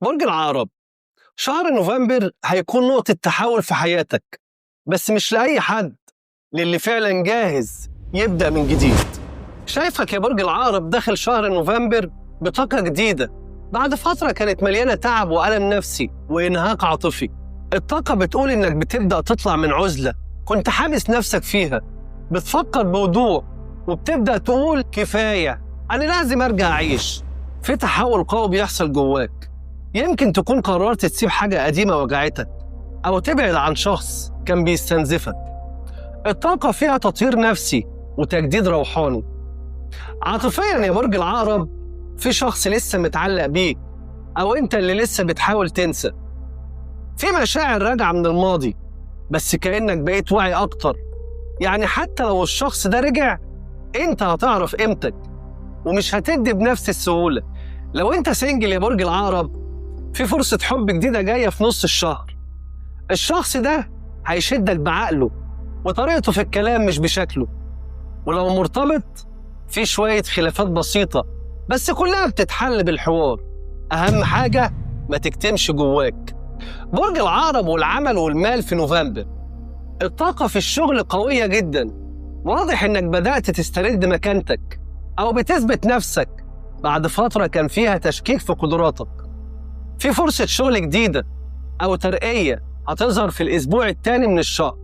برج العقرب، شهر نوفمبر هيكون نقطة تحول في حياتك، بس مش لأي حد، للي فعلا جاهز يبدأ من جديد. شايفك يا برج العقرب داخل شهر نوفمبر بطاقة جديدة بعد فترة كانت مليانة تعب وألم نفسي وإنهاك عاطفي. الطاقة بتقول إنك بتبدأ تطلع من عزلة كنت حابس نفسك فيها، بتفكر بوضوح وبتبدأ تقول كفاية، أنا لازم أرجع أعيش. في تحول قوي بيحصل جواك، يمكن تكون قررت تسيب حاجة قديمة وجعتك أو تبعد عن شخص كان بيستنزفك. الطاقة فيها تطهير نفسي وتجديد روحاني. عاطفيا يا برج العقرب، في شخص لسه متعلق بيك أو أنت اللي لسه بتحاول تنسى. في مشاعر راجعة من الماضي، بس كأنك بقيت واعي أكتر. يعني حتى لو الشخص ده رجع، أنت هتعرف قيمتك ومش هتدي بنفس السهولة. لو أنت single يا برج العقرب، في فرصة حب جديدة جاية في نص الشهر. الشخص ده هيشدك بعقله وطريقته في الكلام مش بشكله. ولو مرتبط، في شوية خلافات بسيطة بس كلها بتتحل بالحوار. أهم حاجة ما تكتمش جواك. برج العقرب والعمل والمال في نوفمبر، الطاقة في الشغل قوية جدا. واضح إنك بدأت تسترد مكانتك أو بتثبت نفسك بعد فترة كان فيها تشكيك في قدراتك. في فرصة شغل جديدة أو ترقية هتظهر في الأسبوع الثاني من الشهر.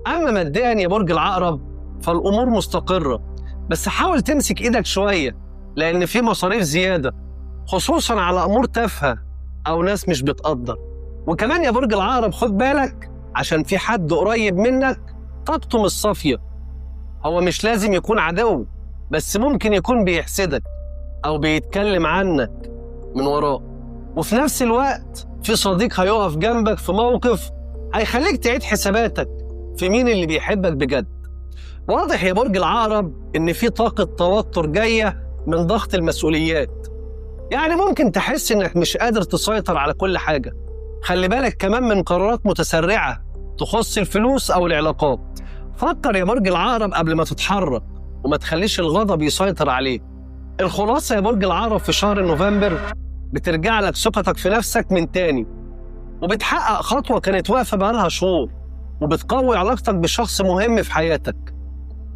أما ماديا يا برج العقرب فالأمور مستقرة، بس حاول تمسك إيدك شوية لأن في مصاريف زيادة، خصوصا على أمور تافهة أو ناس مش بتقدر. وكمان يا برج العقرب خد بالك، عشان في حد قريب منك طاقته مش صافية. هو مش لازم يكون عدو، بس ممكن يكون بيحسدك أو بيتكلم عنك من وراه. وفي نفس الوقت في صديق هيقف جنبك في موقف هيخليك تعيد حساباتك في مين اللي بيحبك بجد. واضح يا برج العقرب إن في طاقة توتر جاية من ضغط المسؤوليات، يعني ممكن تحس إنك مش قادر تسيطر على كل حاجة. خلي بالك كمان من قرارات متسرعة تخص الفلوس أو العلاقات. فكر يا برج العقرب قبل ما تتحرك وما تخليش الغضب يسيطر عليك. الخلاصة يا برج العقرب، في شهر نوفمبر بترجع لك ثقتك في نفسك من تاني، وبتحقق خطوة كانت واقفة بقالها شهور، وبتقوي علاقتك بشخص مهم في حياتك،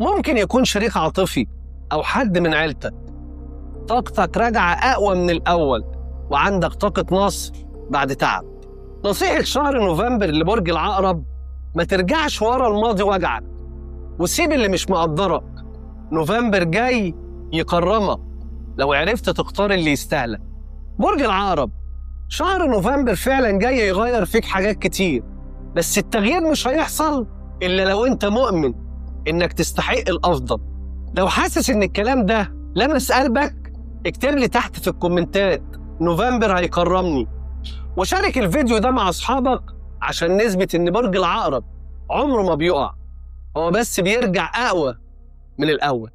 ممكن يكون شريك عاطفي أو حد من عيلتك. طاقتك راجعة أقوى من الأول، وعندك طاقة نصر بعد تعب. نصيحة شهر نوفمبر لبرج العقرب، ما ترجعش ورا الماضي وجعك، وسيب اللي مش مقدرك. نوفمبر جاي يكرمك لو عرفت تختار اللي يستاهلك. برج العقرب، شهر نوفمبر فعلا جاي يغير فيك حاجات كتير، بس التغيير مش هيحصل إلا لو أنت مؤمن إنك تستحق الأفضل. لو حاسس إن الكلام ده لمس قلبك، اكتب لي تحت في الكومنتات نوفمبر هيكرمني، وشارك الفيديو ده مع أصحابك عشان نثبت إن برج العقرب عمره ما بيقع، هو بس بيرجع أقوى من الأول.